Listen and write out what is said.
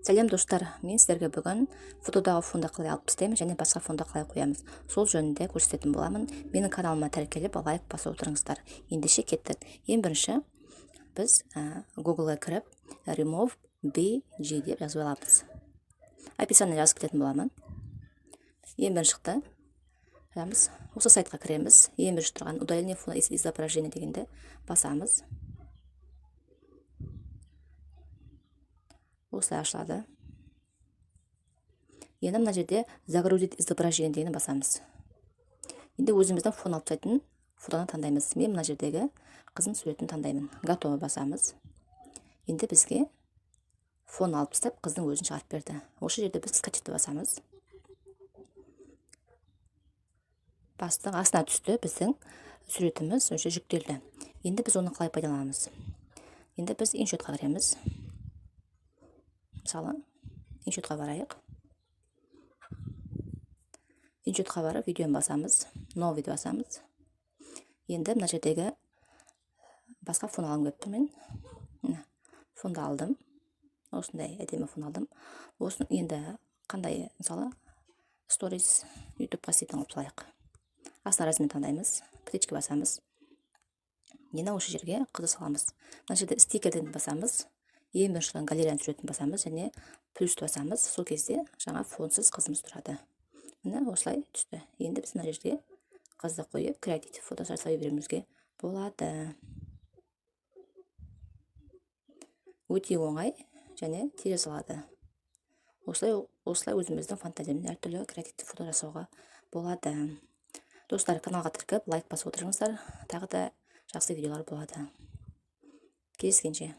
Сәлем, достар! Мен сіздерге бүгін фотодағы фонды қалай алып тастаймыз және басқа фонды қалай қоямыз, сол жөнінде көрсететін боламын. Менің каналыма тіркеліп, лайк басып отырыңыздар. Ендеше кеттік. Ең бірінші біз Гуглға кіріп, remove bg деп жазып аламыз. Описание жазып кететін боламын. Ең бірінші шықты, жазамыз. Осы сайтқа кіреміз. Ең бірінші тұрған «Удаление фона из изображения» дегенді басамыз. Осылай ашылады. Енді мына жерде «Загрузить изображение» дегенді басамыз. Енді өзіміздің фон алып тастайтын фотоны таңдаймыз. Мен мына жердегі қыздың суретін таңдаймын. «Готово» басамыз. Енді бізге фон алып тастап, қыздың өзін шығарып берді. Осы жерде біз «Скачать» басамыз. Бастық, астына түсті. Біздің суретіміз уже жүктелді. Енді біз оны қалай пайдаланамыз? Енді біз InShot-қа кіреміз. Мысалы, InShot-қа барайық. InShot-қа барып, видеоны басамыз, «Новый» басамыз. Енді мына жердегі басқа фон алғым келіп тұр. Мен міне фонды алдым. Осындай әдемі фон алдым. Осыны енді қандай, мысалы, сторис, Ютубқа істейтін қылып салайық. Астына размер таңдаймыз, птичка басамыз. Енді осы жерге қызды саламыз. Мына жерде стикерден басамыз. Ең бірінші тұрған галереяның суретін басамыз және плюсті басамыз. Сол кезде жаңа фонсыз қызымыз тұрады. Міне, осылай түсті. Енді біз мына жерге қызды қойып, креативті фото жасай беруімізге болады. Өте оңай және тез жасалады. Осылай өзіміздің фантазиямен әртүрлі креативті фото жасауға болады. Достар, каналға тіркеліп, лайк басып отырыңыздар. Тағы да жақсы видеолар болады. Кездескенше!